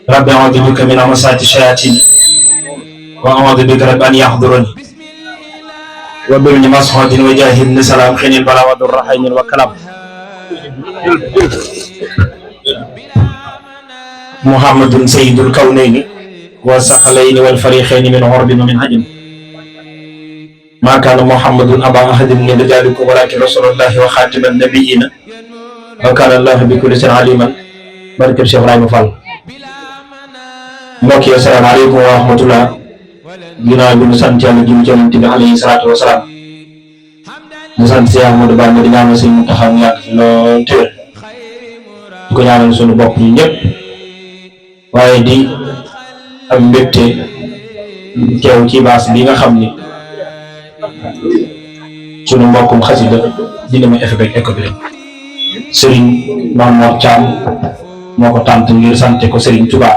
رب أعوذ بك من همزات الشياطين وأعوذ بك رب أن يحضرني وبابن مسعود وجاه بن سلام خين البلاء وذر رحين وكلام محمد سيد الكونين والثقلين والفريقين من عرب ومن عجم ما كان محمد أبا أحد من رجالكم ولكن رسول الله وخاتم النبيين وكان الله بكل شيء عليما barke Cheikh Ibrahima Fall. mbokk yi asalaamaaleykum wa rahmatullah ginnaaw bi ñu sant yàlla jëm ci Yonent bi alayhi salaatu wa salaam ñu sant si Ahmadou Bamba di ñaanal suñu Muntaxa mu yàgg fi lool te wér di ko ñaanal suñu bopp ñu ñëpp waaye di am mbégte teew ci baas bi nga xam ni suñu mbokkum xasida dina ma effet ak éco bi rek Serigne Mamour Thiam moo ko tànt ngir sante ko Serigne Touba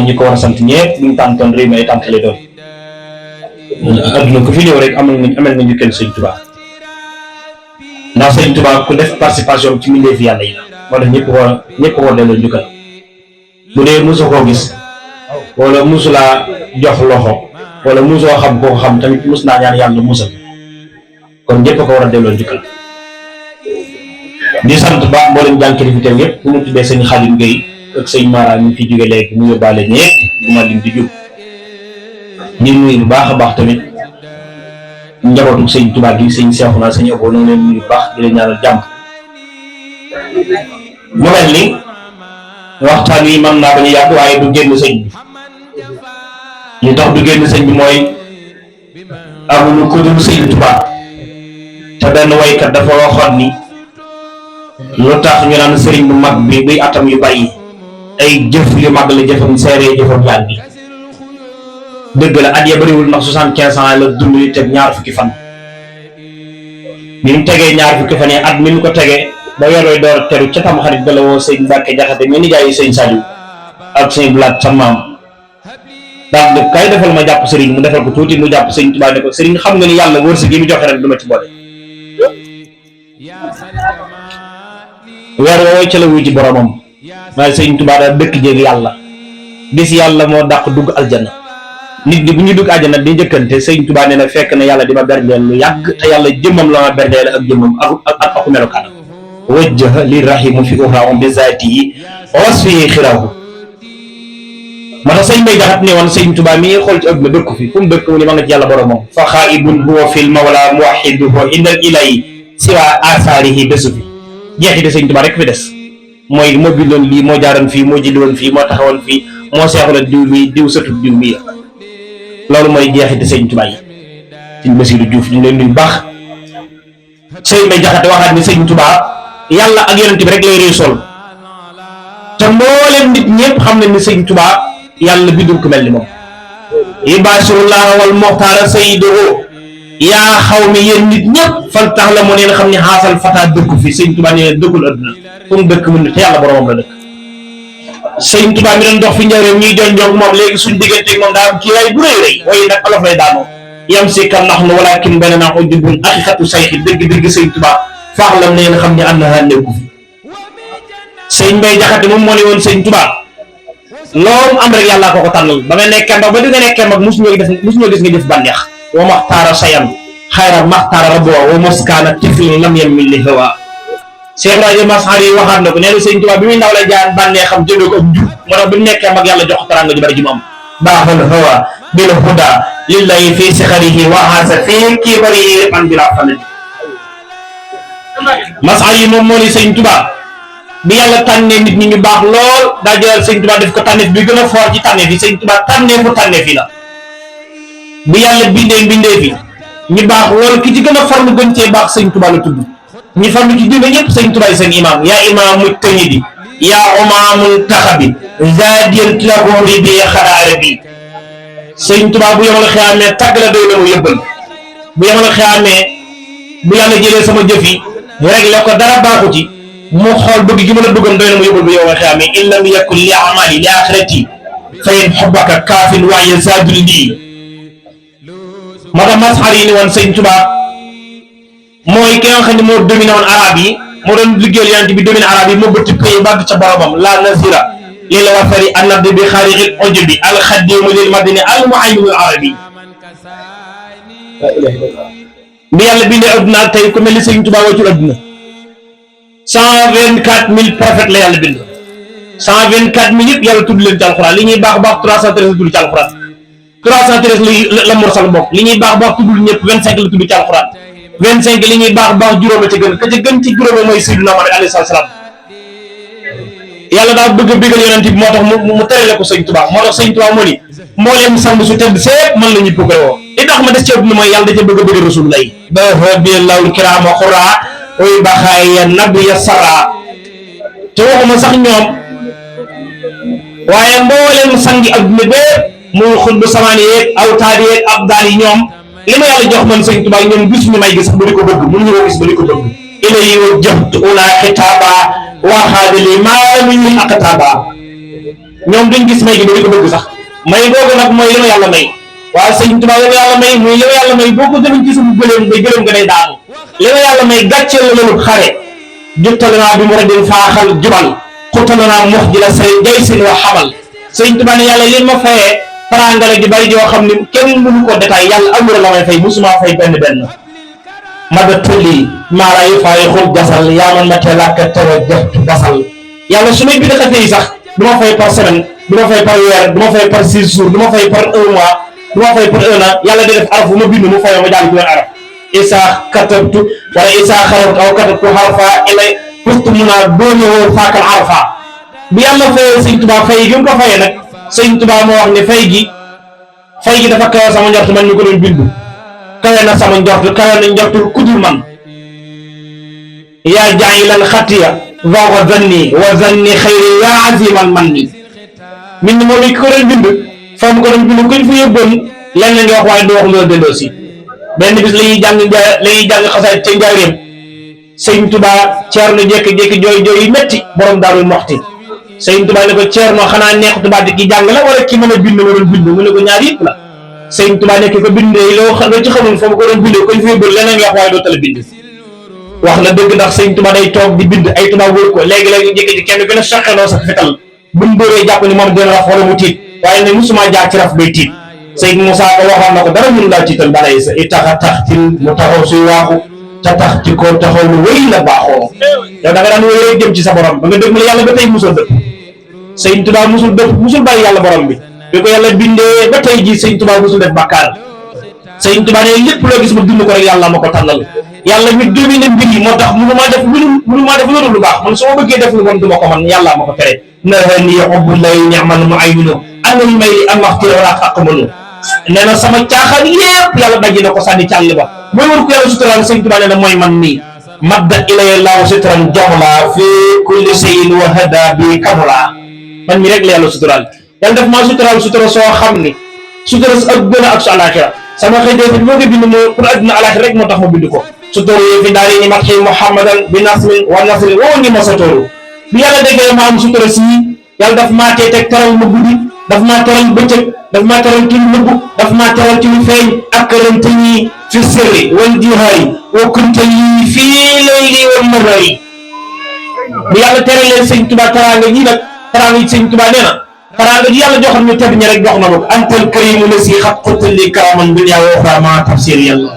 ñi ko war a sant ñëpp bu ñu tàntoon réew mi ay tàntale doon adduna ko fi ñëw rek amel nga ñu kenn Serigne Touba ndax Serigne Touba ku def participation ci mbindeefi yàlla yi moo tax ñëpp war delloo njukkal bu dee mosu koo gis wala mosu laa jox loxo wala mosoo xam koo xam tamit mos naa ñaan yàlla musal kon ñëpp ko war a delloo njukkal di sant ba mboolem jànkiri fi teew yëpp bu mu tuddee sëñ Xadim Gueye ak sëñ Mara mi fi jóge léegi mu yóbbaale ñëpp bu ma lim di jub ñu nuyu bu baax a baax tamit njabootu sëñ Tuubaa gi sëñ Seexuna sëñ Abo noonu leen nuyu bu baax di leen ñaanal jàmm mu mel ni waxtaan wi mën naa bañ a yàgg waaye du génn sëñ bi ñu tax du génn sëñ bi mooy amuñu ku dul sëñ Tuubaa te benn waykat dafa waxoon ni lu tax ñu naan sëriñ bu mag bi buy atam yu bàyyi ay jëf yu mag la jëfam seeree jëfam yàgg bi dëgg la at ya bëriwul ndax 75 ans la dund yi teg ñaar fukki fan bi mu tegee ñaar fukki fan yi at mi mu ko tegee ba yorooy door teru ca tam xarit dala woo sëñ Mbàkke Jaxate mi ni jaay sëñ Saliou ak sëñ Blaat sa maam daal de kay defal ma jàpp sëriñ mu defal ko tuuti mu jàpp sëñ Tuubaa ne ko sëriñ xam nga ni yàlla wërsëg gi mu joxe rek du ma ci boole weer woowu ca la wuy ci boromam waaye sëñ Tuubaa daal dëkk jéeg yàlla bis yàlla moo dàq dugg aljana nit ñi bu ñu dugg aljana di njëkkante sëñ Tuubaa nee na fekk na yàlla di ma berndeel lu yàgg te yàlla jëmmam la ma berndeel ak jëmmam ak melokaanam wajjaha li rahimu fi uxraam bi zaatihi wasfihi xirahu ma tax sëñ Mbay Jaxate ne woon sëñ Tuubaa mi ngi xool ci àdduna dëkk fi fu mu dëkk mu ne ma nga ci yàlla boromam fa xaaibun huwa fil mawla muwaxiduhu indal ilahi siwa asaarihi desu fi jeexite sëñ Tuubaa rek fi des mooy moo bindoon lii moo jaaroon fii moo jëliwoon fii moo taxawoon fii moo seexaloon diw mii diw sëtut diw mii loolu mooy jeexite sëñ Tuubaa yi sëñ Basiiru Juuf ñu leen nuyu baax sëñ Mbay Jaxate waxaat ni sëñ Tuubaa yàlla ak yonent bi rek lay réy sol te mbooleem nit ñëpp xam nañ ne sëñ Tuubaa yàlla bindul ku mel ni moom ibaasirullah wal muxtaara sayyiduhu yaa xaw mi yéen nit ñëpp fan tax la mu neen xam ne xaasal fataa dëkku fi sëñ Tuubaa nee dëkkul adduna fu mu dëkk mu ne te yàlla boromam la dëkk sëñ Tuubaa mi doon dox fi njëriñ ñuy jon jong moom léegi suñ digganteeg moom daa am kii waay bu rëy rëy waaye nag olof lay daanoo yam si kan nax nu walakin benn naa ko jubbun aqiqatu sayxi dëgg-dëgg sëñ Tuubaa faax lam neen xam ne am na nekku fi sëñ Mbay Jaxate moom moo ne woon sëñ Tuubaa loolu am rek yàllaa ko tànnal ba nga nekkee ndaw ba di nga nekkee mag mosu ñoo gis nga jëf bànneex wa maxtaara sayan xayra maxtaara rabbuwa wa moskaana tiflin lam yamil li hawa Cheikh Ibrahima Masar yi waxaat na ko nee na sëñ Tuubaa bi muy ndaw la jaan bànnee xam jëndoo ko ak njub moo tax bi mu nekkee mag yàlla jox teraanga ju bari ji mu am baaxal hawa bil huda lillahi fi sixarihi wa haasa fi kibarihi an bila fanadi Masar yi moom moo ni sëñ Tuubaa bi yàlla tànnee nit ñi ñu baax lool daa jëlal sëñ Tuubaa def ko tànneef bi gën a foor ci tànneef yi sëñ Tuubaa tànneefu tànneef yi la bi yàlla bindee fi ñu baax lool ki ci gën a farlu gën cee baax sëñ Tuubaa la tudd ñi farlu ci dina ñëpp sëñ Tuubaa seen imaam yaa imaam mujtahidi yaa umaamul taxabi zaadiyan tilagoori bi xaraare bi sëñ Tuubaa bu yemal xiyaamee tàgg la doy na mu yëbbal bu yemal xiyaamee bu yàlla jëlee sama jëf yi rek la ko dara baaxu ci mu xool bëgg gi ma la bëggoon doy na mu yóbbul bu yow xeam in lam yakun li amali li axirati fa in xubbaka kaafin waaye zaadul lii moo tax masxar yi ni woon sëñ Tuubaa mooy ki nga xam ne moo dominé woon arab yi moo doon liggéeyal yonent bi dominé arab yi moo bëtt pay bàgg ca boromam la nazira lil wasari annabdi bi xaarixil ujubi alxadimu lil madini al muhayminu arabi bi yàlla bindee adduna ak tey ku mel ni sëñ Tuubaa wàccul adduna 124 000 prophètes la yàlla bind 124 000 yëpp yàlla tudd leen ci alxuraan li ñuy baax baax 313 la tudd ci alxuraan 313 la mursal bokk li ñuy baax baax tuddul ñëpp 25 la tudd ci alxuraan 25 li ñuy baax baax juróom a ca gën ka ca gën ci juróom mooy Seydina Muhammad alayhi salaam yàlla daa bëgg a bégal yonent bi moo tax mu terale ko sëñ Tuubaa moo tax sëñ Tuubaa moo ni mbooleem sang su tedd sépp man la ñuy bëgg woo li tax ma des ci àdduna mooy yàlla da ca bëgg a bëgg rasulullah ba rabiyallahul kiraama xuraa oy baxaaya nabiya sara te waxuma sax ñoom waaye mbooleem sangi adduna bépp muy xutbu samaani yeeg awtaad yeeg abdaal yi ñoom li ma yàlla jox man sëñ Tuubaa ñoom gis ñu may gis ba di ko bëgg mënuñu ko gis ba di ko bëgg ilay wajjahtu ula xitaaba waaxaadali maa lu ñuy aqtaaba ñoom duñ gis may gi ba di ko bëgg sax may googu nag mooy li ma yàlla may waaye sëñ Tuubaa li ma yàlla may muy li ma yàlla may boo ko defuñ ci suñu gëléem day gëléem nga day daanu li ma yàlla may gàcceel la loolu xare juttale naa bi mu radin faaxal jubal xutale naa mox ji la say jay sin wa xamal sëñ Tuubaa ne yàlla li ma fayee farangale ji bari joo xam ni kenn mënu ko détail yàlla amura la may fay musuma fay benn ma da tulli maara yu faayi xul gasal yaa man ma teel ak tere jëftu gasal yàlla su may bind xate yi sax du ma fay par semaine du ma fay par weer du ma fay par 6 jours du ma fay par 1 mois du ma fay par 1 an yàlla day def araf bu ma bind mu fayoo ma jàll ci wenn araf isa katabtu wala isa xarabtu aw katabtu xarfa ilay pustu mun a doonoo faakal arfa bi yàlla fayee sëñ Tuubaa fay gi mu ko fayee nag sëñ Tuubaa moo wax ne fay gi dafa kawe sama njort man ñu ko doon bind kawe na sama njort kawe na njortul kudul man yaa jaayilan xatiya wa zanni xayri yaa aziman man ni min moom i ko doon bind fa mu ko doon bind kuñ fa yóbboon lenn nga wax waaye du wax loolu delloo si benn bis la ñuy jàng xasaay ca njaareem sëñ Tuubaa Ceerno jékki-jékki jooy yi métti borom Daaru Muxti sëñ Tuubaa ne ko Ceerno xanaa neexutu baat ki jàng la wala ki mën a bind ma doon bind mu ne ko ñaar yëpp la sëñ Tuubaa nekk ko bindee loo ci xamul fa mu ko doon bindee koñ fa yóbboon leneen nga wax waaye doo tala bind wax na dëgg ndax sëñ Tuubaa day toog di bind ay tubaab wër ko léegi-léegi jékki ci kenn gën a saqeloo sax fetal buñ dóoree jàpp ni moom dina raf wala mu tiit waaye ne musuma jaar ci raf bay tiit sëñ Moussa ko waxoon na ko dara mënu laa tiital balay sa i taxa taxtil mu taxaw suy waaxu te tax ci ko taxaw lu wéy la baaxoo yow da nga daan wéy rek jëm ci sa borom ba nga dëgg la yàlla ba tey musul dëpp sëñ Tuubaa musul dëpp musul bàyyi yàlla borom bi ko yàlla bindee ba tey jii sëñ Tuubaa musul def bàkkaar sëñ Tuubaa ne lépp loo gis ma dund ko rek yàlla ma ko tànnal yàlla mi dominé mbir yi moo tax mënu maa def loolu lu baax man su ma bëggee def lu bon du ma ko man yàlla ma ko tere nahani ubbu lay ni'mal mu'ayyinu anal may am waxtu wala xaq mënu nee na sama caaxaan yépp yàlla dajji na ko sànni ci àll ba mooy war ko yàlla suturaal sëñ Tuubaa nee na mooy man nii madda ilay laaw sutran joxla fi kulli shay'in wa hada bi kamula man mi rek la yàlla suturaal yàlla def maa suturaal sutura soo xam ni sutura si adduna ak su àllaaxira sama xëy bi moo ko bind moo pour adduna àllaaxira rek moo tax ma bind ko sutura yi fi daal ni matxi muhammadan bi nasmin wa nasrin woo ni ma sotooru bi yàlla déggee ma am sutura si yàlla daf maa tee teg teral ma guddi daf maa teral bëccëg daf maa teral ci lu nëbbu daf maa teral ci lu feeñ ak rënte ñi fi sirri wal jihaari wa kunte yi fii layli wal nahaari bi yàlla teralee sëñ Tuubaa teraanga ji nag teraanga ji sëñ Tuubaa nee na teraanga ji yàlla joxoon ñu tedd ñi rek jox na ma ko antal karimu la si xat xutali karaman dunya wa uxra ma tafsir yàlla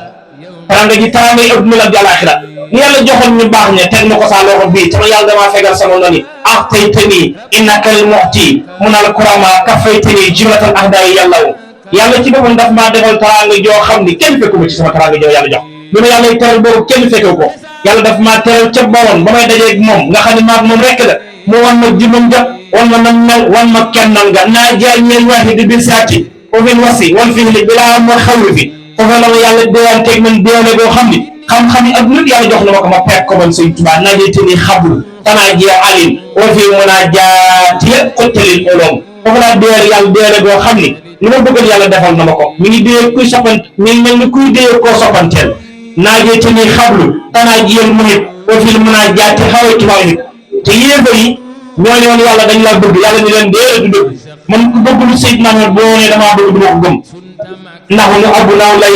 teraanga ji teraanga yi adduna ak àllaaxira ni yàlla joxoon ñu baax ña teg na ko saa loxo bii sama yàlla damaa fegal sama noni ah tey tani innaka al mu'ti mun al kurama kafaytani jumlatal ahdaay yàlla ci boppam daf maa defal teraanga joo xam ni kenn fekku ma ci sama teraanga joo yàlla jox bi ma yàlla teral boobu kenn fekkew ko yàlla daf maa teral ca bawoon ba may dajeeg moom nga xam ne maag moom rekk la mu wan ma jimam ja wan ma nam mel wan ma kennal nga naa jaay ñeel waahidi bi saati ofin wasi wan fihli bilaa ma xawri fi foofu la ma yàlla déyanteeg man déyane boo xam ni xam-xam yi adduna yàlla jox na ma ko ma peeg ko man sëñ Tuubaa najeyte ni xablu tanaa jee alim wa fi mun a jaatiya xottalil olom foofu laa déyal yàlla déyane boo xam ni li ma bëggal yàlla defal na ma ko mi ngi déye kuy soppant mi ngi mel ni kuy déye koo soppanteel najeyte ni xablu tanaa jiyal muhit wa fil munaajaati hawaytu mawhib te yéefar yi ñoo ñoon yàlla dañ laa bëgg yàlla ni leen déedéet du dëgg man ku bëgg lu Seydina Muhammad boo nee damaa bëgg du ma ko gëm ndax nu abnaaw lay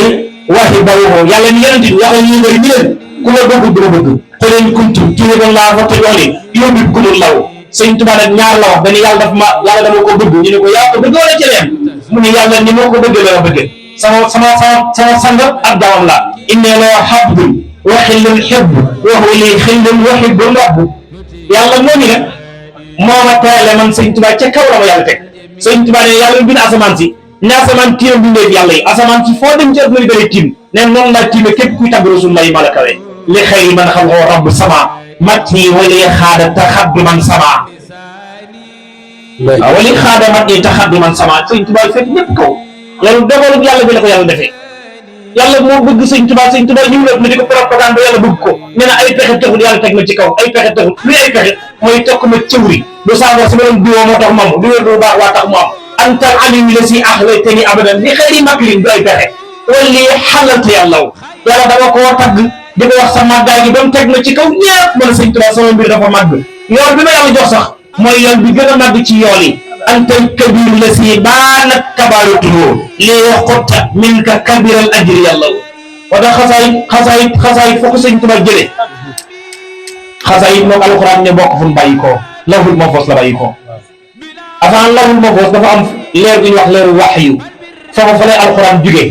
waxi bawoo yàlla ni yonent bi yàlla yéefar yi ni leen ku ma bëgg du ma bëgg te leen kuntum tuhibbuna llaaha fattabi'uuni yuhbibkumu llaah Sëñ Tuubaa nag ñaar la wax dañu yàlla dama ko bëgg ñu ne ko yaa ko bëgg wala ci leen mu ne yàlla ni moo ko bëgg la bëgg sama sang ak dawam la inni la habdun wa xillul hibb wa huwa li xillun wa hibbun rabb yàlla moo ni nag moo ma teele man Sëñ Tuubaa ca kaw la ma yàlla teg Sëñ Tuubaa ne yàlla bind asamaan si ne asamaan tiim bi ndéeg yàlla yi asamaan si foo dem ci àdduna bi day tiim ne noonu laa tiime képp kuy tàgg Rasulullah ma la kawe li xëy man xam xoo rabb sama mat yi wali xaada taxadduman sama waaw wali xaada mat yi taxadduman sama Sëñ Tuubaa fekk ñëpp kaw loolu dogalu yàlla bi la ko yàlla defee yàlla moo bëgg Sëñ Tuubaa ñu na di ko propagande yàlla bëgg ko nee na ay pexe taxul yàlla teg ma ci kaw ay pexe taxul luy ay pexe mooy tokk ma cëwri du saaga si ma doon diwoo moo tax mu am du wér du baax waa tax mu am antal alim la si axlaytani abadan li xëy maklin du ay pexe wala lii xalalta yàllaw yàlla dama koo tagg di ko wax sa màggaay gi ba mu teg ma ci kaw ñëpp man Sëñ Tuubaa sama mbir dafa màgg yool bi ma yàlla jox sax mooy yool bi gën a màgg ci yool yi antal kabir la si baanat kabaaratuhu lii xutta min ka kabiral ajri yàllaw wala xasaayit foo ko Sëñ Tuubaa jëlee xasaayit moom alxuraan ne bokk fu mu bàyyi ko lawhul mahfuus la bàyyi ko avant lawhul mahfuus dafa am leer bu ñuy wax leeru waxyu foofu fa lay alxuraan jugee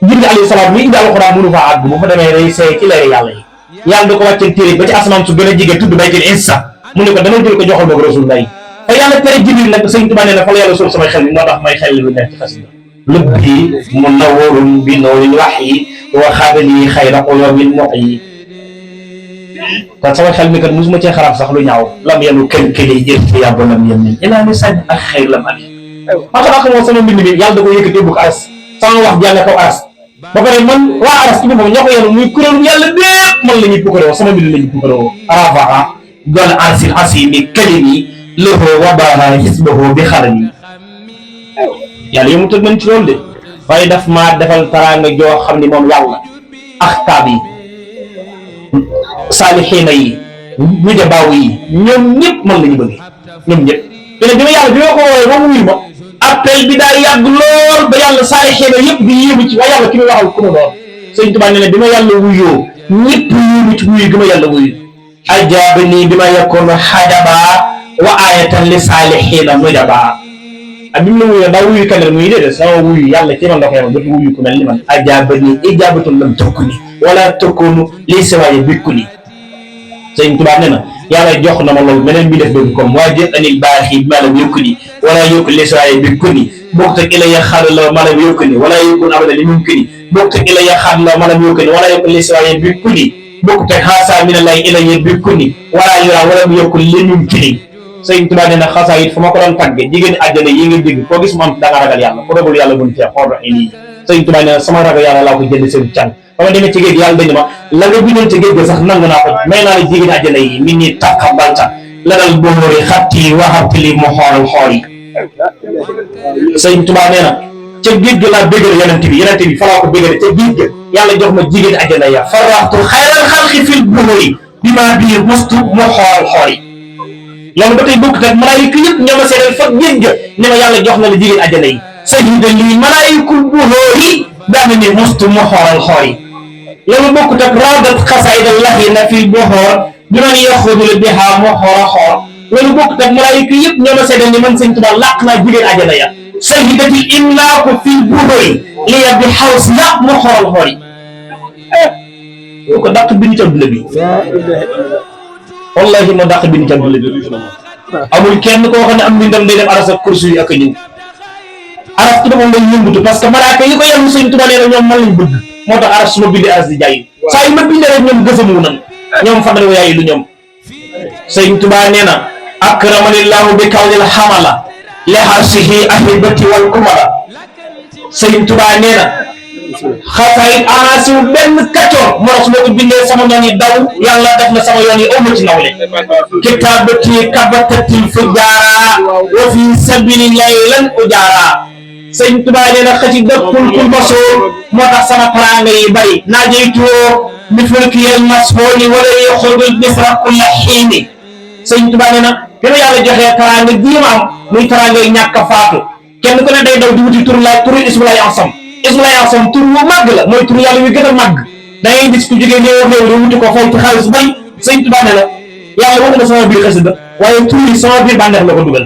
Jibril alayhi salaam mi indi alxuraan mënu faa àgg bu fa demee day seey ci leeri yàlla yi yàlla da ko wàcceel téere ba ci asamaan su gën a jege tudd baytil insa mu ne ko dama jël ko joxal ma ko Rasulullah fa yàlla tere Jibril nag Sëñ Tuubaa nee na fa la yàlla suul samay xel mi moo tax may xel lu nekk ci xasida lubbi munawwarun bi nuuril wahyi wa xaadali xayra uyubil muhyi kon sama xel mi kat mosuma cee xalaat sax lu ñaaw lam yenu kël-këli jërte yàbba lam yen nañ ilaa ni sañ ak xayr lam ami maa tax moo sama mbind mi yàlla da ko yëkkati yóbbu ko aras sama wax jàll kaw aras ba pare man waa aras ci boppam ñoo ko yenu muy kuréelu yàlla bépp man la ñuy pukkaroo sama mbind la ñuy pukkaroo rafaa gon arsil asimi kalimi lahu wabaha hisbahu bi xarami yàlla yow mu tëg man ci loolu de waaye daf maa defal taraanga joo xam ni moom yàlla axtaab yi saalixiina yi nujabaaw yi ñoom ñëpp man la ñu bëgg ñoom ñëpp te bi ma yàlla bi ma ko woowee ba mu wuyu ma appel bi daal yàgg lool ba yàlla saalixiina yëpp di yéemu ci waaye yàlla ki ma waxal ku mu doon Sëñ Tuubaa ne ne bi ma yàlla wuyoo ñëpp yéemu ci wuyu gi ma yàlla wuyu ajaaba nii bi ma yakkoon xajabaa wa ayatan li saalixiina nujabaa ak bi mu la wuyoo daa wuyu keneen muy déedéet sama wuyu yàlla ci man la ko yemal dootu wuyu ku mel ni man ajaaba nii ijaabatun lam tokkuni wala tokkunu lii siwaaye bikkuni Sëñ Tuubaa nee na yàlla jox na ma loolu beneen bi def dootu comme waa jël anil baaxi bi maanaam yokkuni wala yokku li siwaaye bikkuni bokk teg ila ya xaar la maanaam yokkuni wala yokkun abada li mumkini bokk teg ila ya xaar la maanaam yokkuni wala yokku li siwaaye bikkuni bokk teg xaasa mina lay ila ya bikkuni wala yura wala mu yokku li mumkini Sëñ Tuubaa nee na xasaa it fu ma ko doon tàgge jigéen àjjana yi nga dégg koo gis mu am da nga ragal yàlla ku ragal yàlla buñ fee xool nii Sëñ Tuubaa nee na sama ragal yàlla laa ko jënd seen càng ba ma demee ci géej yàlla dañu ma la nga bindoon ci géej ga sax nangu naa ko may naa la jigéen àjjana yi min ni taqabbalta lanal boori xatti waxabtili mu xoolal xool yi Sëñ Tuubaa nee na ca géej ga laa bégal yonente bi fa laa ko bégale ca géej ga yàlla jox ma jigéen àjjana ya faraxtu xayral xalqi fil buhuri bi maa biir mustu mu xoolal xool yi loolu ba tey bokkut ak malaayika yëpp ñoo ma seedal fa géej ga ne ma yàlla jox na la jigéen àjjana yi sayida lii malaayikul buhuri daana ni mustu mu xoolal xool yi loolu bokkut ak rawdat xasaayida laxina fil buhur bi man yaxudul biha mu xool xool loolu bokkut ak malaayika yëpp ñoo ma seedal ni man Sëñ Tuubaa làq naa jigéen àjjana ya sayidati imlaaku fil buhuri li yabbi xaws na mu xool xool yi ko dàq bind ci adduna bi wallahi moo dàq bind ci adduna bi amul kenn koo xam ne am mbindam day dem aras ak kursu yi ak a ñëw aras ci boppam dañ yëngutu parce que malaaka yi ko yem Sëñ Tuubaa nee na ñoom man lañ bëgg moo tax aras su ma bindee aras di jaay saa yu ma bindee rek ñoom gësamu nan ñoom fadal wa yaayi lu ñoom Sëñ Tuubaa nee na akramanillahu bi kawlil xamala li harsihi ahibati wal kumala Sëñ Tuubaa nee na xasaayit anasiw benn kaccoor moo tax su ma ko bindee sama noon yi daw yàlla def na sama yoon yi amu ci nawle kitaabati kabatatil fujaara wa fi sabilillahi lan ujaara Sëñ Tuubaa nee na xëci dëppul kul basoo moo tax sama taraanga yi bari naajeytuwoo بفلكي المسحول ولا يخرج البصر كل حين sëñ Tuubaa nee na bi ma yàlla joxee teraanga bii ma am muy teraanga yi ñàkk a faatu kenn ku ne day daw di wuti tur ismulaay asam tur wu màgg la mooy tur yàlla wi gën a màgg da ngay gis ku jógee néew réew di wuti ko fay ci xaalis bay sëñ Tuubaa nee na yàlla wax na sama biir xasida waaye tur yi sama biir bànneex la ko dugal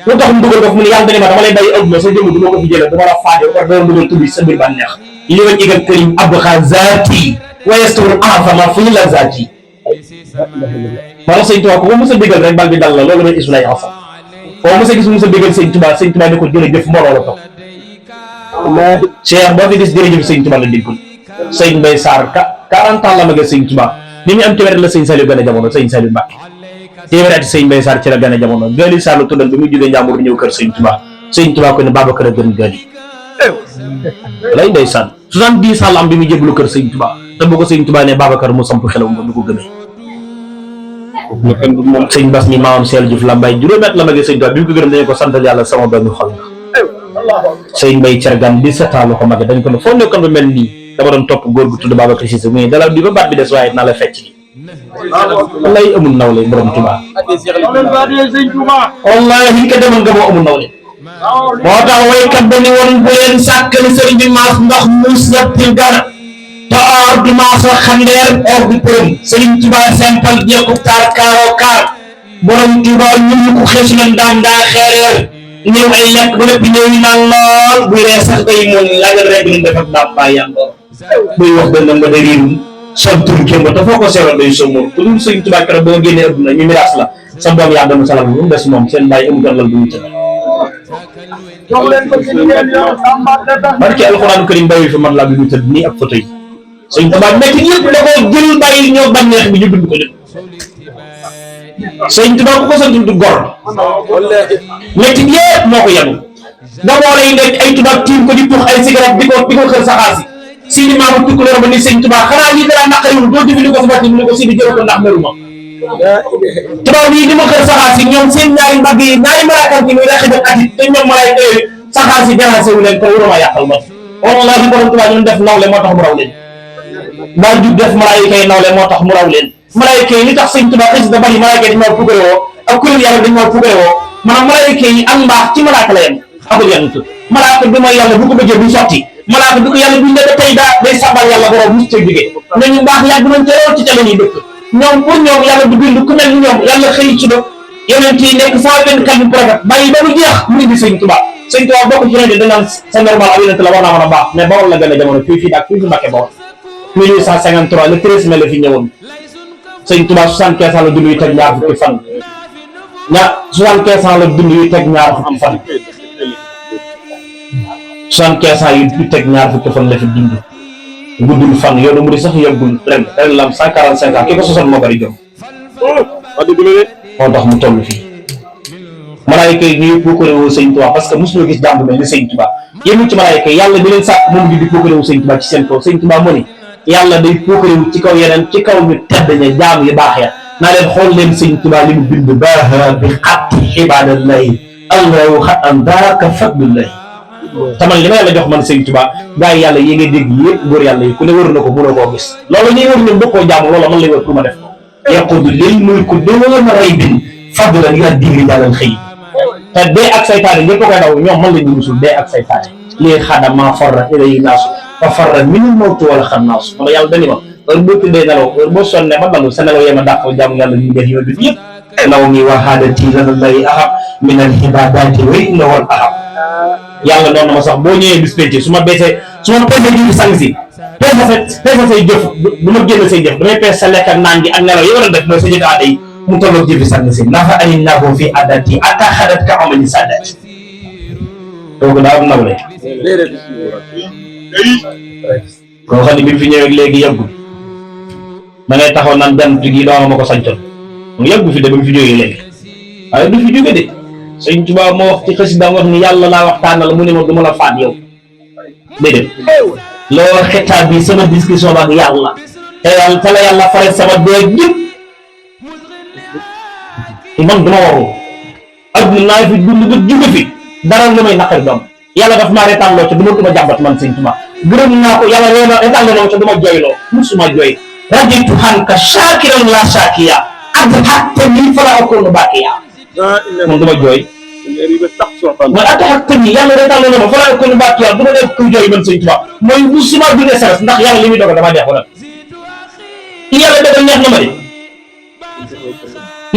lu tax mu dugal ko fu mu ne yàlla dane ma dama lay bàyyi adduna sa jëmm du ma ko fi jëlee dama la faate war dana dugal tur yi sa biir bànneex li wañ igal karim abxa zaati wa yastawul afama fi la zaati moo tax sëñ Tuubaa ko mos a bégal rek bal bi dal la loolu mooy ismulaay asam foo mos a gis mos a bégal sëñ Tuubaa ne ko jërëjëf mbooloo la toog Cheikh boo fi gis jërëjëf sëñ Tuubaa la déggul sëñ Mbay Sarr 40 ans la magal sëñ Tuubaa ni ñu am téeméer la sëñ Saliou gën a jamono sëñ Saliou Mbacke téeméer ati sëñ Mbay Sarr ci la gën a jamono Gali Sarr la tuddal bi muy jógee Njàmbur ñëw kër sëñ Tuubaa ko ne Babacar a gën Gali lay ndeysaan 70 ans la am bi muy jébbalu kër sëñ Tuubaa te bu ko sëñ Tuubaa ne Babacar mu samp xelam nga du ko gëmee moom sëñ Bass mi maamam Seel Juuf la mbay juróomi at la magee sëñ Tuubaa bi mu ko gërëm dañu ko sant yàlla sama doomi xol nga sëñ Mbay Cergan 17 ans la ko magee dañ ko ne foo nekkoon ba mel nii dama doon topp góor gu tudd Babacar Cissé mu ngi dala di ba baat bi des waaye naa la fecc wallahi amul nawle borom Tuubaa wallahi ko demoon nga moo amul nawle moo tax waykat ba ni woon bu leen sàkkal sëriñ bi maas ndax muus yattil dara te or du maas wa xandeer or du përëm sëriñ Tuubaa simple jeekub taar kaaroo kaar borom Tuubaa ñun ko xees leen daan daa xeereer ñëw ay lekk ba lépp ñëw ñu naan lool buy ree sax day moom lagal rek ñu def ak daam baa yàndoor buy wax benn nga da riirum sol tur kémba te foo ko seeroon day somóor ku dul sëriñ Tuubaa keroog boo génnee adduna ñu miraas la sa doom yaa dama salal bu mu des moom seen bàyyi amu gàllal bu ñu tëdd barke alxuraanu karim bàyyi fi man laa bi ñu tëdd nii ak photo yi sëriñ Tuubaa métti yëpp da koo jël bàyyi ñoo bànneex bi ñu dund ko lépp sëriñ Tuubaa ku ko sant du gor métti yëpp moo ko yanu nga boole yi nekk ay tubaab tiim ko di tux ay cigarette di ko xër saxaasi Sidi Maamu Tukulóor ba ni sëñ Tuubaa xanaa lii dara naqariwul doo difi li ko sabati mu ne ko Sidi jël ko ndax meruma tubaab yi di ma xër saxaasi ñoom seen ñaari mbagg yi ñaari malaaka yi muy raxi def atit te ñoom malaaka yooyu saxaasi dérancé wu leen ko wuruma yàqal ma wallahi borom Tuubaa ñun def nawle moo tax mu raw leen daa jub def malaayika yi nawle moo tax mu raw leen malaayika yi li tax sëñ Tuubaa xëy da bari malaayika yi dañu war pugare woo ak kuréel yàlla dañu war pugare woo maanaam malaayika yi ak mbaax ci malaaka la yem akul yant malaaka bi mooy yàlla bu ko bëggee du sotti malaaka bi ko yàlla buñ ne tey daa day sabal yàlla borom mu ci jógee ñooñu baax yàgg nañ ca lool ci ca la ñuy dëkk ñoom pour ñoom yàlla du bind ku mel ni ñoom yàlla xëy ci do yonent yi nekk 124 prophète bàyyi ba mu jeex mu indi sëñ Tuubaa sëñ Tuubaa bokk ci ne danaan sa normal ak yonent la war naa mën a baax mais Bawol la gën a jamono fii daak fii fi Mbàkke Bawol 1853 le 13 mai la fi ñëwoon sëñ Tuubaa 75 ans la dund yu teg ñaar fukki fan 75 ans la dund yu teg ñaar fukki fan 75 ans yu teg ñaar fukki fan la fi dund guddul fan yoonu mu di sax yoggul ren lam 145 ans ki ko sosoon moo bari jom moo tax mu toll fii malaayika yi ñuy puukare woo sëñ Tuubaa parce que mosuñu gis jàmm mel ni sëñ Tuubaa yému ci malaayika yi yàlla bi leen sàkk moom di puukare woo sëñ Tuubaa ci seen kaw sëñ Tuubaa mu ni yàlla day puukare wu ci kaw yeneen ci kaw ñu tedd ña jaam yu baax ya naa leen xool leen sëñ Tuubaa li mu bind baaha bi xatti ibaadallahi allahu xatan daaka fadlullahi taman li ma yàlla jox man sëñ Tuubaa gaa yi yàlla yi nga dégg yëpp góor yàlla yi ku ne wër na ko mënoo koo gis loolu ñuy wër ñun bokkoo jaamu loolu man lay wër pour ma def ko yaqudu lil mulku doona raybin fadlan ila digri jàllal xëy te dee ak saytaane ñëpp koy daw ñoom man la ñu musul dee ak saytaane lii xadama farra ilayi naasu fa farra minul mawtu wala xam naasu ma yàlla dani ma heure boo tuddee nelaw heure boo sonne ma dalu sa nelaw yee ma dàqal jaamu yàlla ñu def yow bi yëpp naw mi wahaadati lana lay ahab min al ibadati wa inna wal ahab yàlla noonu ma sax boo ñëwee bis pénc su ma pesee ji sang si peese say jëf du ma génn say jëf damay peese sa lekk ak naan gi ak nelaw yi war a def mooy sa jëf aada yi mu tolloog jëfi sang si nafa ani nako fi addati ata xadat ka amali saddati kooku daa am nawle koo xam ne bi fi ñëwee léegi yàggul da ngay taxaw naan jant gi dooma ma ko sancoon mu yàggu fi de ba mu fi jógee léegi waaye du fi jóge de sëñ Tuubaa moo wax ci xasida wax ni yàlla laa waxtaanal mu ne ma du ma la faat yow déedéet loo xetaat bi sama discussion ak yàlla te la yàlla fare sama dee jëpp man duma waru adduna naa fi dund ba jóge fi dara lu may naqari doom yàlla daf maa reetaan loo ca du ma jàmbat man sëñ Tuubaa gërëm naa ko yàlla reetaan loo ca du ma jooyloo musuma jooy raditu hanka shakiran la shakiya adhaktani fala akunu bakiya moom duma jooy mooy adhaktani yàlla reetaan na ma fala akunu bakiya du ma def kuy jooy man sëñ Tuubaa mooy musuma dundee stress ndax yàlla li muy dogal dama neex wala yàlla dogal neex na ma de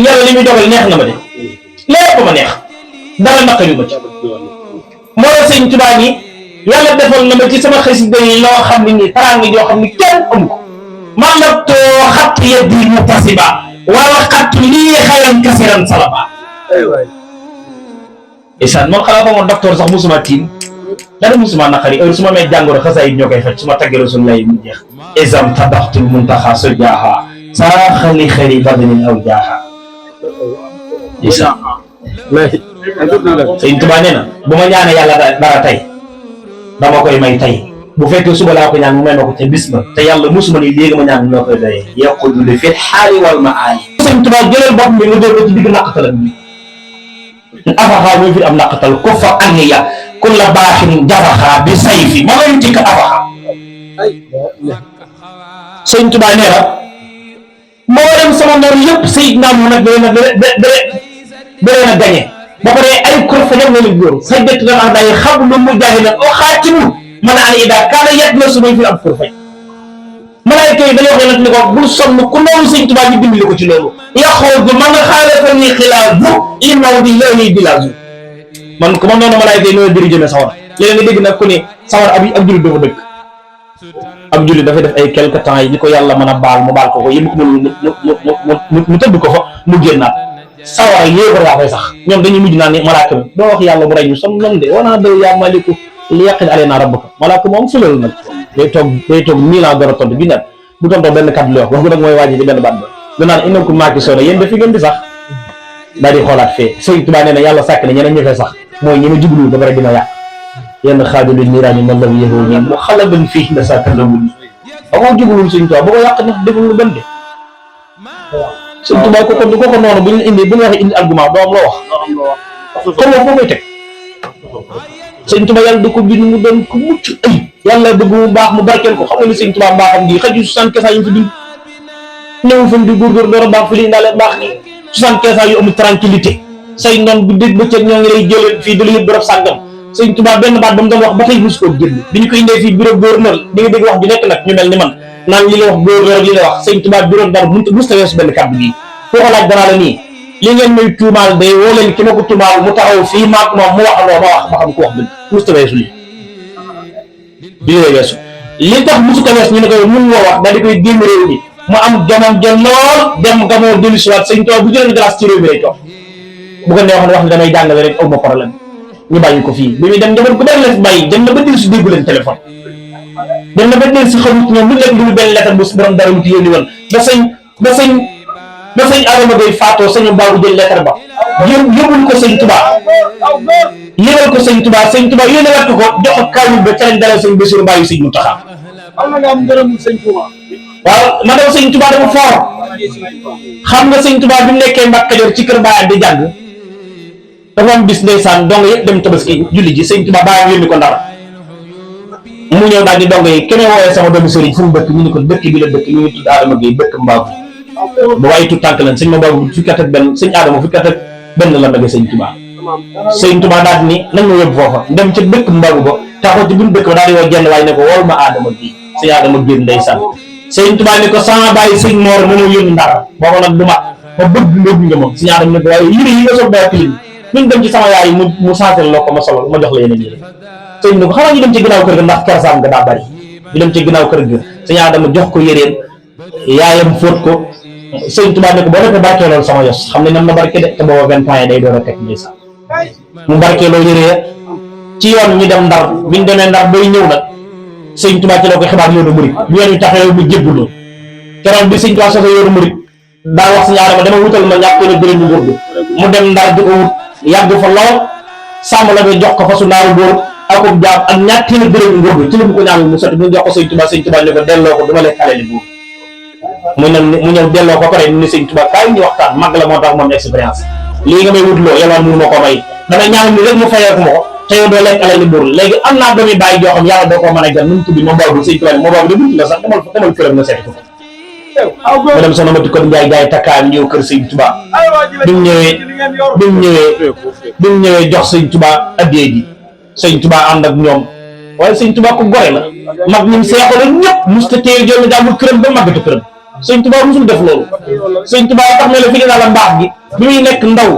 yàlla li muy dogal neex na ma de lépp ma neex dara naqari ma ci moo la sëñ Tuubaa ni yàlla defal na ma ci sama xasida yi loo xam ne nii taraanga joo xam ne kenn amu ko man la too xatt yeddi mutasiba wala xatt lii xayran kasiran salaba isaan moom xanaa fa moom docteur sax musuma tiim dara musuma naqari heure su ma mee jàngoro xasaayit ñoo koy faj su ma taggee Rasulullah mu jeex isam tadaxtul muntaxa so jaaxa saa xali xëri badnin aw jaaxa isaan sëñ Tuubaa nee na bu ma ñaanee yàlla dara tey dama koy may tey bu fekkee suba laa ko ñaan mu may ma ko ca bis ba te yàlla musuma ni léegi ma ñaan ñoo koy doyee yequlu li fi xaali wal ma aali sëñ Tuubaa jëlal bopp bi nga dóor ko ci digg naqatalam bi afaxaa mooy fi am naqatal ko fa anniya kun la baaxin jafaxaa bi sayfi ma ngay tikk afaxaa sëñ Tuubaa nee na moo dem sama noonu yëpp Seydina Muhammad na gañe ba pare ay kur fa ñam na leen góor say dëkk dana am day xam lu mu jaahi nag o xaatimu mën a an ida kaana yet na su may fi am kur fay malaayka yi dañoo wax nag ni ko bul sonn ku noonu sëñ Tuubaa ñu dimbali ko ci loolu yaxoo bu man nga xaalafa ni xilaasu li maw di lay bilaasu man ku ma noonu malaayka yi noonu diri jëmee sawar léegi nga dégg nag ku ne sawar ab jullit dafa dëkk ab jullit dafay def ay quelque temps yi ni ko yàlla mën a baal mu baal ko yëpp ko mu tëdd ko fa mu génnaat sawara yéebar yaa koy sax ñoom dañuy mujj naan ni malaaka mi doo wax yàlla mu rey ñu som non de wanaa de yaa maliku li yaqin aleyna rabbuka malaaka moom fulal nag day toog 1000 ans door a tontu junnet bu tontoo benn kàddu lay wax gu nag mooy wàññi ci benn baat ba danaan innakum maakisoona yéen dafi ngeen di sax daal di xoolaat fee Sëñ Tuubaa nee na yàlla sàkk ne ñeneen ñi fee sax mooy ñi ma jublu ba pare dina yàq yenn xaajulu niiraani man la yéexoo ñi mu xalaban fii na sàkk la wul ba ko jubluwul Sëñ Tuubaa ba ko yàq nag deful lu benn de Sëñ Tuubaa ko noonu bu ñu indi bu ñu waxee indi argument doo am loo wax xam nga foo koy teg Sëñ Tuubaa yàlla da ko bind mu doon ko mucc ay yàlla bëgg mu baax mu barkeel ko xam nga ni Sëñ Tuubaa mbaaxam gi xëju 75 ans yi mu fi dund néew fa di góorgóor door a baax fi li indaale baax ni 75 ans yu amul tranquillité say noon bu dégg bëccëg ñoo ngi lay jëlee fii dala yëpp bërëb sàngam Sëñ Tuubaa benn baat ba mu doon wax ba tey musu koo génn bi ñu ko indee fii bureau gouverneur di nga dégg wax ju nekk nag ñu mel ni man naan li nga wax gouverneur li nga wax Sëñ Tuubaa bureau dara musta weesu benn kàddu gi foo ko laaj danaa la nii li ngeen may tuumaal day woo leen ki ma ko tuumaal mu taxaw fii maak moom mu wax loo ma wax ba xam ku wax dëgg musta weesu li bi lay weesu li tax musu ko wees ñu ne ko mun ngoo wax daal di koy génn réew mi mu am jamono jël lool dem gamoo dellu si waat Sëñ Tuubaa bu jëloon glace ci réew mi lay toog bu ko neexoon wax ne damay jàngale rek aw ma problème ñu bàyyi ko fii bi muy dem njaboot ko bari la fi bàyyi dem na ba dellu si déggu leen téléphone dem na ba dellu si xamut ñoom lu lekk lu benn lettre bu borom dara wuti yónni woon ba sëñ Adama Gueye faatoo sëñu baabu jël lettre ba yóbbul ko Sëñ Tuubaa yéwal ko Sëñ Tuubaa yónni waat ko jox ko kaamil ba ca lañ dalal sëñ Bassirou Mbaye sëñ Mountakha am na nga am ngërëm Sëñ Tuubaa waaw ma dem Sëñ Tuubaa dafa foor xam nga Sëñ Tuubaa bi mu nekkee Mbàkke Kajoor ci kër baayam di jàng dafa am bis ndeysaan dong yëpp dem tabaski julli ji Sëñ Tuubaa baayam yónni ko Ndar mu ñëw daal di dong yi keneen wooyee sama doomu sëriñ fu mu dëkk ñu ni ko dëkk bi la dëkk ñu ngi tudd Adama Gueye dëkk Mbaabu ba waaye tout tànk lan sëñ ma Mbaabu fukki at ak benn sëñ Adama fukki at ak benn la nage Sëñ Tuubaa Sëñ Tuubaa daal di ni nañ ma yóbbu foofa dem ca dëkk Mbaabu ba taxaw ci buñu dëkk ba daal di woo jenn waaye ne ko wol ma Adama Gueye sëñ Adama Gueye ndeysaan Sëñ Tuubaa ni ko sama bàyyi sëñ Moor ma ñëw yónni Ndar booba nag du ma bëgg nga gunge moom sëñ Adama ne ko waaye yére yi nga soog daa tilim ñu dem ci sama yaay mu sansel loo ko ma solo ma jox la yeneen yére sëñ bi ko xanaa ñu dem ci ginnaaw kër ga ndax kersaam nga daa bari ñu dem ci ginnaaw kër ga sëñ Adama jox ko yéreem yaayam fóot ko Sëñ Tuubaa ne ko boo defee barkeelool sama yos xam ne nam na barke de te booba 20 ans yi day door a teg ndeysaan mu barkeeloo yére ci yoon ñu dem Ndar biñ demee Ndar bay ñëw nag Sëñ Tuubaa ci la ko xibaar yoonu murit bi yoon yu taxee mu jébbuloo keroog bi Sëñ Tuubaa soso yoonu murit daa wax sëñ Adama dama wutal ma ñàkk na dërëm nguur gi mu dem Ndar di ko wut yàgg fa lool sàmm la bi jox ko fasu naaru góor akub jaam ak ñàkk na dërëm nguur gi ci la mu ko ñaanal mu sotti mu jox ko Sëñ Tuubaa Sëñ Tuubaa ne ko delloo ko duma lekk alali buur mu ñëw delloo ko pare ni Sëñ Tuubaa kaay ñu waxtaan mag la moo tax moom expérience lii nga may wutloo yàlla mënu ma ko may damay ñaan ni rek mu fayee ko ma ko te yow doo lekk alal ni buur léegi am naa doomi bàyyi joo xam yàlla doo ko mën a gan nu mu tudd ma boobu sëñ Tuubaa ma boobu de buntu la sax demal këram nga seeti ko ma dem soxna Mati kon Njaay gaay takkaan ñëw kër sëñ Tuubaa bi mu ñëwee jox sëñ Tuubaa addee ji sëñ Tuubaa ànd ak ñoom waaye sëñ Tuubaa ko gore la mag ñim seexaloon ñëpp musta téye jël jàmbur këram ba màggatu këram sëñ Tuubaa musul def loolu sëñ Tuubaa tax ne la fi dinaa la mbaax gi bi muy nekk ndaw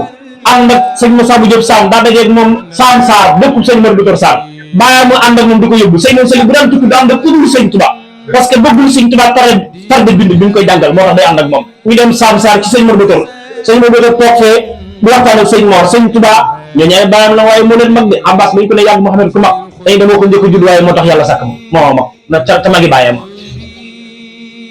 ànd ak sëñ Masamba Diop Sam daa dajeeg moom Sam Sarr dëkkub sëñ Mor Docteur Sarr bàyyi mu ànd ak moom di ko yóbbu sëñ moom sëñ bu daan tukki du ànd ak ku dul sëñ Tuubaa parce que bëggul sëñ Tuubaa tarde bind bi ñu koy jàngal moo tax day ànd ak moom ñu dem Sam Sarr ci sëñ Mor Docteur toog fee bu waxtaan ak sëñ Mor sëñ Tuubaa ñoo ñaay bàyyam la waaye moo leen mag de Abbas ba ñu ko ne yàgg Mouhamed ku mag dañ demoo ko njëkk a judd waaye moo tax yàlla sàkk ma moo mag na ca magi bàyyam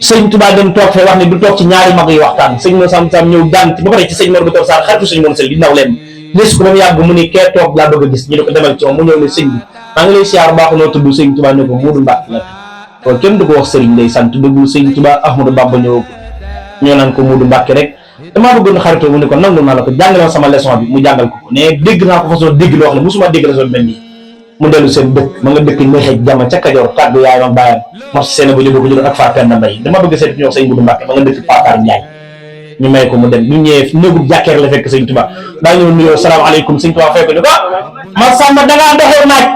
sëñ Tuubaa dem toog fee wax ne du toog ci ñaari mag yi waxtaan sëñ Mor Sam ñëw gànt ba pare ci sëñ Mor Docteur Sarr xaritu sëñ Mor Sëli di naw leen gis ko ba mu yàgg mu ni kee toog laa bëgg a gis ñu ne ko demal ci moom mu ñëw ne sëñ bi maa ngi lay siyaar baax noo tudd sëñ Tuubaa ne ko Moodu Mbàkke la kon kenn du ko wax sëriñ day sant dëggul sëñ Tuubaa Ahmadou Bamba ñëw ko ñoo naan ko Moodu Mbàkke rek damaa bëggoon xaritoo mu ne ko nangu naa la ko jàngal sama leçon bi mu jàngal ko ne dégg naa ko façon dégg loo xam ne musuma dégg leçon mel nii mu dellu seen dëkk ma nga dëkk ñu xëj jàmm ca Kajoor tàggu yaay ak baayam mos seen bu jóge ko jóge ak faa penn mbay dama bëgg seet ñu wax sëñ Moodu Mbàkke ma nga dëkk Pakaar Njaay ñu may ko mu dem ñu ñëwee néegub jàkkeer la fekk sëñ Tuubaa daa ñëw nuyoo salaamaaleykum sëñ Tuubaa fekk ni ko ma sàmba dangaa doxee naaj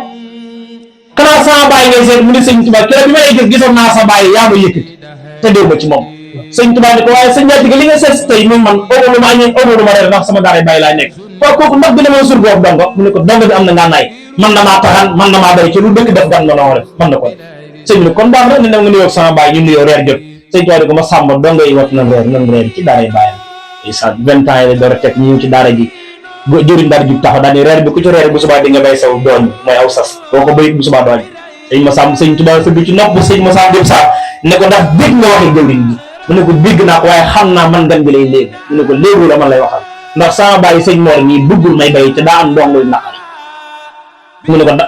kanaa sama baay ngay seet mu ne sëñ Tuubaa keroog bi ma lay gis gisoon naa sa baay yaa ma yëkkati te déw ma ci moom sëñ Tuubaa ne ko waaye sëñ Njaatige li nga seet tey moom man óolu ma añee óolu ma reer ndax sama daara baay laa nekk waaw kooku ndax bi ne ma surgoof dongo mu ne ko dongo bi am na ngànnaay man na maa taxan man na maa day ci lu dëkk def gan nga noo def man na ko sëñ bi kon baax na ne nga nuyoo sama baay ñu nuyoo reer jot sëñ Tuubaa ne ko ma sàmba dongo yi wat nan reer ci daara baayam isa 20 ans yi door a teg ñu ci daara ji jëriñ daal jug taxaw daal ni reer bi ku ci reer bu subaa di nga bay saw dooñ mooy aw sas boo ko bayit bu subaa dooñ sëñ Masamba sëñ Tuubaa sëgg ci nopp sëñ Masamba Diop Sarr ne ko ndax dégg nga waxi jëwriñ bi mu ne ko dégg naa ko waaye xam naa man gan gi lay léegi mu ne ko léegi la man lay waxal ndax sama bàyyi sëñ Mor nii bëggul may bay te daa am ndongoy naqari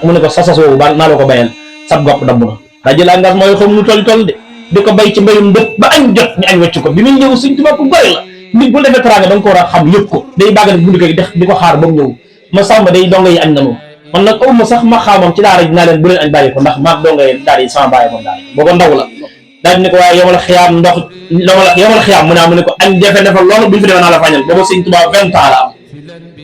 mu ne ko sasas woowu ba naa la ko bayal sab gopp dabb na daa jël engagement yoo xam nu toll de di ko bay ci mbayum dëkk ba añ jot ñu añ wecc ko bi muy ñëw sëñ Tuubaa ku bari la nit bu defee teraanga da nga ko war a xam yëpp ko day bàgg nag bundu ko di ko xaar ba mu ñëw ma sàmba day donga yi añ nanu man nag aw ma sax ma xaamam ci daara ji naa leen bu leen añ bàyyi ko ndax maag donga yi daara yi sama bàyyi ko daara boo ko ndaw la daal di ne ko waaye yomal xiyaam ndox yomal xiyaam mu ne mu ne ko añ jafe ne fa loolu bu ñu fi demee naa la fañal booba sëñ Tuubaa 20 ans la am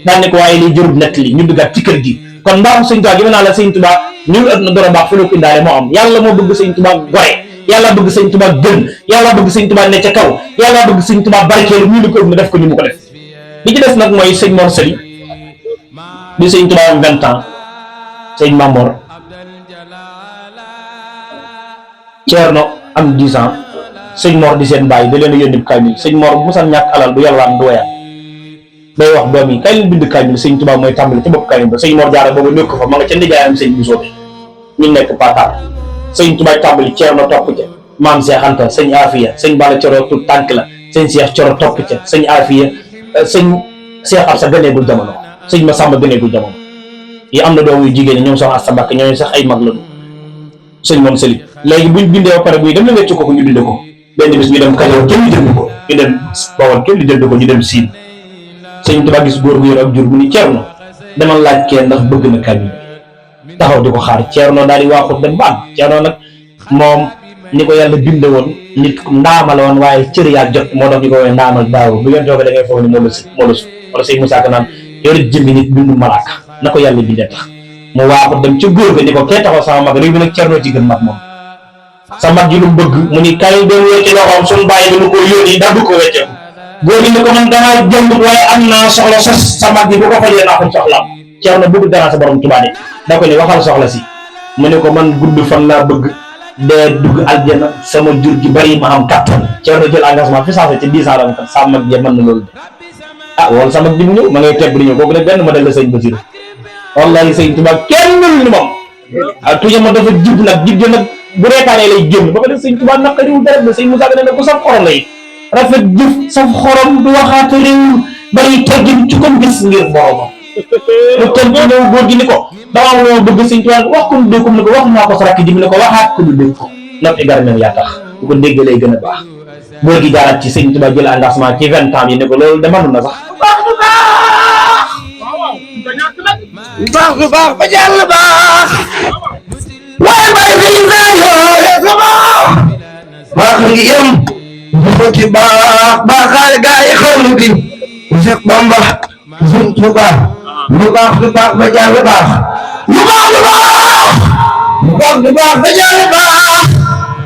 daal ne ko waaye liy jërub nett li ñu duggaat ci kër gi kon mbaaxu sëñ Tuubaa gi naa la sëñ Tuubaa ñun adduna dora baax fu la ko indaale moo am yàlla moo bëgg sëñ Tuubaa gore yàlla bëgg sëñ Tuubaa gën yàlla bëgg sëñ Tuubaa ne ca kaw yàlla bëgg sëñ Tuubaa barkeelu ñu di ko ëpp def ko ni mu ko def li ci des nag mooy sëñ Mor Sëli bi sëñ Tuubaa am 20 ans sëñ Mamor Ceerno am 10 ans sëñ Mor di seen bàyyi da leen a yónni kaamil sëñ Mor bu musan ñàkk alal du yalwaan du woyaan day wax doom yi kay leen bind kaamil sëñ Tuubaa mooy tàmbali ci bopp kaamil ba sëñ Mor Jaara boobu nekk fa ma nga ca ndijaayam sëñ bu soobe ñu nekk Pataar sëñ Tuubaa tàmbali Ceerno topp ca maam Seex Anta sëñ Afiya sëñ Balla Coro tu tànk la sëñ Seex Coro topp ca sëñ Afiya sëñ Seex Absa gëneegul jamono sëñ Masamba gëneegul jamono yi am na doom yu jigéen ñi ñoom soxna Asta Mbàkke ñooñu sax ay mag la sëñ moom Sëli léegi buñ bindee ba pare buy dem la wecc ko ñu dinde ko benn bis ñu dem Kajoor kenn li jënd ko ñu dem Bawol kenn li jënd ko ñu dem Siin sëñ Tuubaa gis góor gu yor ak jur bu ni Ceerno demal laaj kenn ndax bëgg na kaamil taxaw di ko xaar Ceerno daal di waaxut dem baan Ceerno nag moom ni ko yàlla binde woon nit ndaama la woon waaye cër yaa jot moo tax ñu ko woowee ndaamal daaw bu ngeen toogee da ngay foog ni moo la su wala sëñ Musaa Ka naan yow rek jëmmi nit bindu malaaka na ko yàlla bindee tax mu waaxut dem ca góor ga ni ko kee taxaw sama mag réew mi nag Ceerno ci gën mag moom sa mag ji lu bëgg mu ni kay doon wecce loxoom suñu bàyyi dama ko yónni ndax du ko wecce góor gi ni ko man dangaa jëmbut waaye am naa soxla sos sa mag ji bu ko fajee naa ko soxlaam Ceerno bëgg dara sa borom Tuubaa de da ko ni waxal soxla si mu ne ko man gudd fan laa bëgg dee dugg aljana sama jur gi bari ma am kattan Ceerno jël engagement fi saasa ci 10 ans la kat sa mag ji mën na loolu de wala sa mag ji mu ñëw ma ngay teg di ñëw kooku nag benn modèle la sëñ Basiru wallahi sëñ Tuubaa kenn mënul ni moom toujours ma dafa jib nag jib nag bu reetaanee lay génn ba ko def sëñ Tuubaa naqariwul dara de sëñ Musaa Ka ne ko saf xorom lay rafet jëf saf xorom du waxaate réew bari teggin ci comme gis ngir boromam mu tënk ñëw góor gi ni ko dama am loo bëgg sëñ Tuubaa wax ko nu dégg ko mu ne ko wax naa ko sa rakk ji mu ne ko waxaat ko nu dégg ko noppi garmeen yaa tax bu ko dégg lay gën a baax góor gi jaaraat ci sëñ Tuubaa jël engagement ci 20 ans yi ne ko loolu de mënu na sax baax du baax baax du baax ba jàll baax waaye bay fi naa yooye sa baax baax ngi yem bu ci baax baaxaale gaa yi xawlu bi Seex Bamba Sëñ Tuubaa lu baax du baax ba jàll baax lu baax du baax lu baax du baax ba jàll baax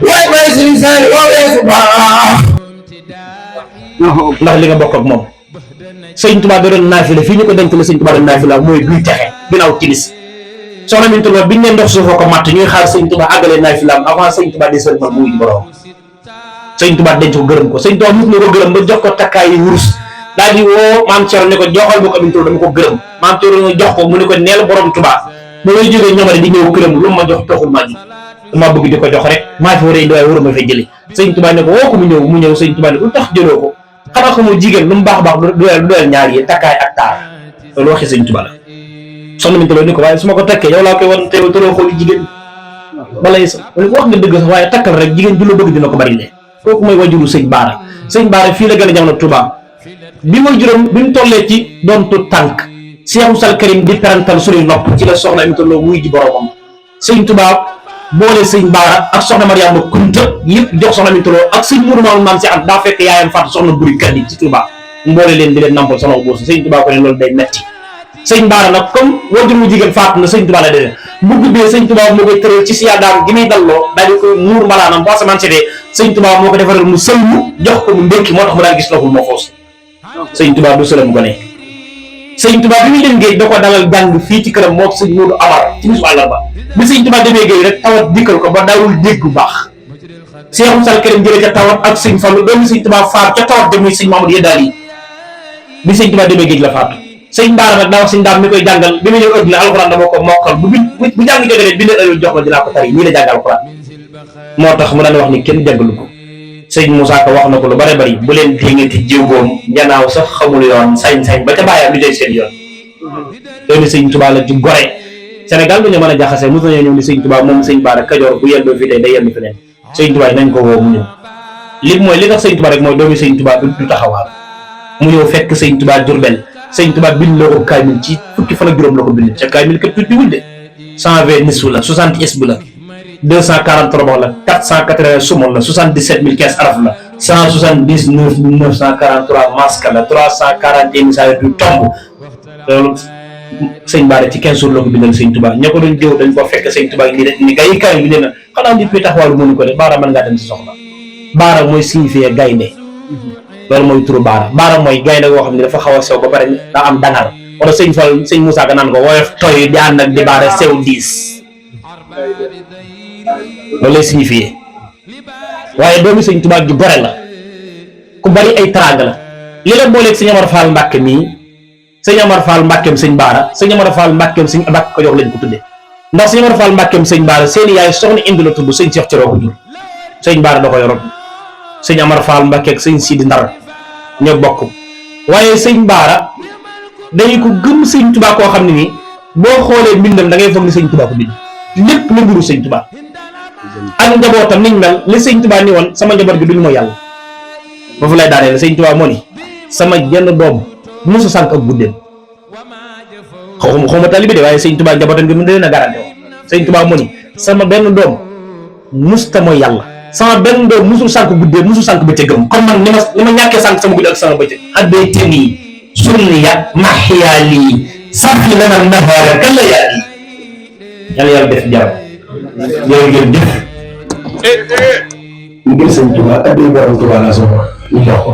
waaye bay Sëñ Saaliw yooye sa baax ndax li nga bokk ak moom sëñ Tuubaa da doon naafila fii ñu ko denc la sëñ Tuubaa doon naafila mooy duy texe ginnaaw timis soxna Mintu Lo biñ ne ndox suufoo ko matt ñuy xaar sëñ Tuubaa àggalee naafila avant sëñ Tuubaa di sëlmal mu wuyu borom sëñ Tuubaa denc ko gërëm ko sëñ Tuubaa mos na ko gërëm ba jox ko takkaay yi wurus daal di woo maam Cerno ne ko joxal bu ko Mintu Lo dama ko gërëm maam Cerno jox ko mu ne ko neel borom Tuubaa ba may jógee ñoomale di ñëw këram lu ma jox taxul maa ji dama bëgg di ko jox rek maa fi war a indi waaye waruma fay jëlee sëñ Tuubaa ne ko woo ko mu ñëw sëñ Tuubaa ne ko lu tax jëloo ko xanaa ko mu jigéen lu mu baax baax du doyal ñaar yi takkaay ak taar loolu waxi sëñ Tuubaa la soxna Mintu Lo ni ko waaye su ma ko takkee yow laa koy wan te toloo xooli jigéen balay sax mu ne ko wax nga dëgg sax waaye takkal rek jigéen ju la bëgg dina ko bari le kooku mooy wajuru sëñ Baara fii la gën a jamono Touba bi wajuram bi mu tollee ci doon tu tànk Cheikh Moussa Karim di perantal suñuy nopp ci la soxna Mintu Lo wuy ji boromam sëñ Touba boole sëñ Baara ak soxna Mariama Kunta yëpp jox soxna Mintu Lo ak sëñ Mourou Maam si at daa fekk yaayam faatu soxna buri kat yi ci Touba mboole leen di leen nampal soxna boosu sëñ Touba ko ne loolu day metti sëñ Baara nag comme wajur mu jigéen faatu na sëñ Touba la dee bu guddee sëñ Touba moo koy tëral ci siyaadaam gi muy dalloo daal di koy muur malaanam boo asamaan setee sëñ Touba moo ko defaral mu sëlmu jox ko mu ndékki moo tax mu daan gis loxul moo xoos sëñ Touba du sëlam gone sëñ Touba bi muy dem géej da ko dalal jàng fii ci këram moo sëñ Moodu Amar ci bisu àllarba bi sëñ Touba demee géej rek tawat dikkal ko ba daawul dégg bu baax Cheikh Moussa Karim jëlee ca tawat ak sëñ Fallu doomu sëñ Touba faatu ca tawat de muy sëñ Mamadou Yeddaali bi sëñ Touba demee géej la faatu sëñ Baara nag daa wax sëñ daam mi koy jàngal bi mu ñëw ëpp la alxuraan dama ko mokkal bu jàng jógee ne bindal ëllëg jox ma dinaa ko tari nii la jàng alxuraan moo tax mu daan wax ni kenn jàngalu ko sëñ Moussa Ka wax na ko lu bare bari bu leen déngati jéegoom njanaaw sax xamul yoon sañ-sañ ba ca bàyyam lu jëy seen yoon loolu sëñ Touba la ci gore Sénégal du ñu mën a jaxase mos nañoo ñëw ni sëñ Touba moom sëñ Baara Kajoor bu yendoo fi tey day yendu feneen sëñ Touba nañ ko woo mu ñëw li tax sëñ Touba rek mooy doomi sëñ Touba du taxawaal mu ñëw fekk sëñ Touba Jurbel sëñ Touba bind la ko kaamil ci fukki fan ak juróom la ko bind ca kaamil kat tuuti wul de 120 nisfu la 60 isbu la 243 la 480 sumon la 77 015 araf la 179 943 maska la 341 misaal du tomb loolu sëñ Baara ci 15 jours la ko bindal sëñ Touba ña ko doon jëw dañ ko fekk sëñ Touba ni gay kaay bi nee na xanaa nit kuy taxawal mënu ko de Baara mën ngaa dem si soxla Baara mooy signifié gaynde loolu mooy turu Baara mooy gaynde goo xam ne dafa xaw a sew ba pare daa am dangal wala sëñ Moussa Ka naan ko woyof toy di ànd ak di Baara sew diis loolu lay signifié waaye doomi sëñ Touba ju gore la ku bari ay teraanga la li la booleeg sëñ Amar Fall Mbàkke mii sëñ Amar Fall Mbàkkeem sëñ Baara sëñ Amar Fall Mbàkkeem sëñ Mbàkke ko jox lañ ko tuddee ndax sëñ Amar Fall Mbàkkeem sëñ Baara seeni yaay soxna indi la tudd sëñ Cheikh Coro ko jur sëñ Baara da ko yoroon sëñ Amar Fall Mbàkke ak sëñ Sidi Ndar ñoo bokk waaye sëñ Baara dañu ko gëm sëñ Touba koo xam ne nii boo xoolee mbindam da ngay foog ni sëñ Touba ko bind lépp la mburu sëñ Touba ak njabootam niñ mel li sëñ Touba ni woon sama njaboot gi duñu mooy yàlla foofu lay daaneel sëñ Touba moo ni sama jenn doom musu sànq ak guddeem xawma taalibe de waaye sëñ Touba njabootam gi mu leen a garanté woon sëñ Touba moo ni sama benn doom musta mooy yàlla sama benn doom musul sànq guddeem musul sànq bëccëgam comme man ni ma ñàkkee sànq sama guddi ak sama bëccëg addee teni sunniya maxyaali safi lana nahaara kan la yaali yàlla yàlla def jaram yow ngeen def ngir sëñ Touba addee borom Touba la soxla ñu jox ko